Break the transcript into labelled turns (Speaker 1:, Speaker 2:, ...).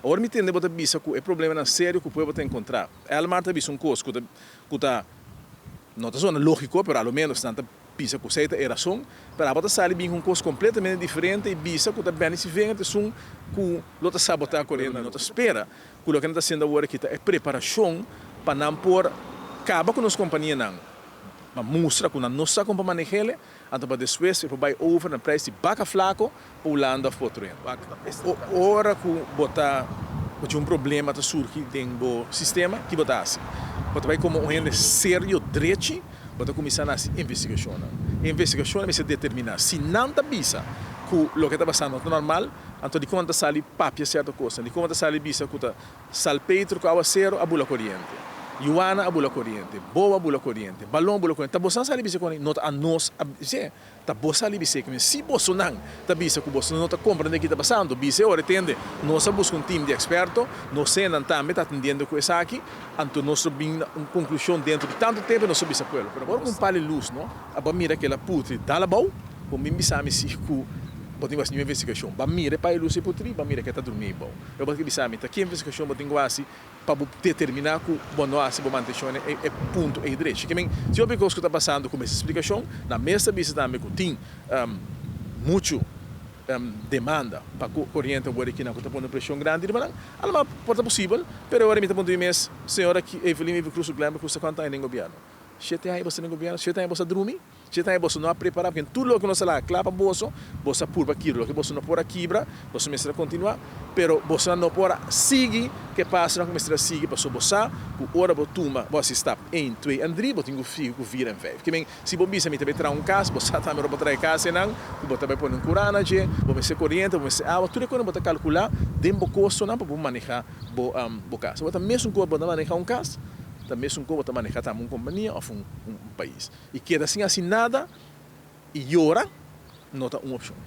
Speaker 1: Awor mi tende bo ta bisa ku e problemanan serio ku pueblo ta enkontrá. Elmar ta bisa un kos ku ta ku ta no ta zona lógiko, pero a lo ménos nan ta bisa ku esei ta e rason. Pero abo ta sali bin ku un kos kompletamente diferente i bisa ku ta Benny Sivenger ta esun ku lo ta sabotá koriente. No ta spera ku loke nan ta hasiendo awor aki ta e preparashon pa nan por kaba ku nos kompanianan, pa mustra ku nan no sa kon pa maneh'el, anto pa despues e por bai over na prijs di baka flako pa Hulanda of pa otro hende. Wak, ora ku bo ta bo tin un problema ta surgi den bo sistema, ki bo ta hasi? Bo ta bai komo un hende serio drechi, bo ta kuminsá na hasi investigashonnan. E investigashonnan mester determiná si nan ta bisa ku loke ta pasando no ta normal, anto dikon nan ta sali papia sierto kosnan? Dikon nan ta sali bisa ku ta Salpeter ku awasero a bula koriente, Yuana a bula koriente, Boa a bula koriente, Balon a bula koriente. Ta boso a sali bisa koni? No ta anos a bis'é, ta boso a sali bis'é. Kimen si bosonan ta bisa ku boso no ta komprendé ki ta pasando, bis'é ora e tende, nos a buska un tim di eksperto, nos hendenan tambe ta atendiendo ku esaki, anto nos lo bin na un konklushon dentro di tantu tempu i nos lo bisa pueblo. Pero ora ku un pal di lus no a bo a mira kila putri dal abou, bo min bisa mi si ku bo tin ku hasi niun investigashon. Bo a mira e pal di lus ei putri, bo a mira ke ta drumi ei bou. Lo bo ta bisa mi, ta ki investigashon bo tin ku hasi pa bo determiná ku bo no hasi bo mantenshon na e punto ei drechi? Ke men, si hopi kos ku ta pasando ku mes splikashon, nan mes ta bisa tambe ku tin muchu demanda pa ku koriente awor aki nan ku ta pone preshon grandi riba nan. Alama por ta posibel, pero awor mi ta puntra mi mes, señora Evelyn Wever Croes ku Glenbrook Cruz ta kuantu aña den gobièrnu? Shete aña boso den gobièrnu? Shete aña boso a drumi? Shete aña boso no a prepará, pasobra tur loke nos a laga kla pa boso, boso a purba kibra. Loke boso no por a kibra, boso mester a kontinuá, pero boso no por a sigui ku e pasonan ku mester a sigui, pasobra bo sa ku ora bo tuma, bo hasi stap ein, twee en drie, bo tin ku sigui ku vier en vijf. Ke men, si bo bisa mi ta bai traha un kas, bo sa tambe ora bo traha e kas einan, ku bo ta bai pone un kurá na dje, bo mester koriente, bo mester awa, tur e kosnan bo ta kalkulá den bo kostonan pa bo manehá bo kas. Bo ta mesun ku ora bo ta manehá un kas, ta mesun ku bo ta manehá tambe un kompania òf un pais. I keda sin hasi nada i yora no ta un opshon.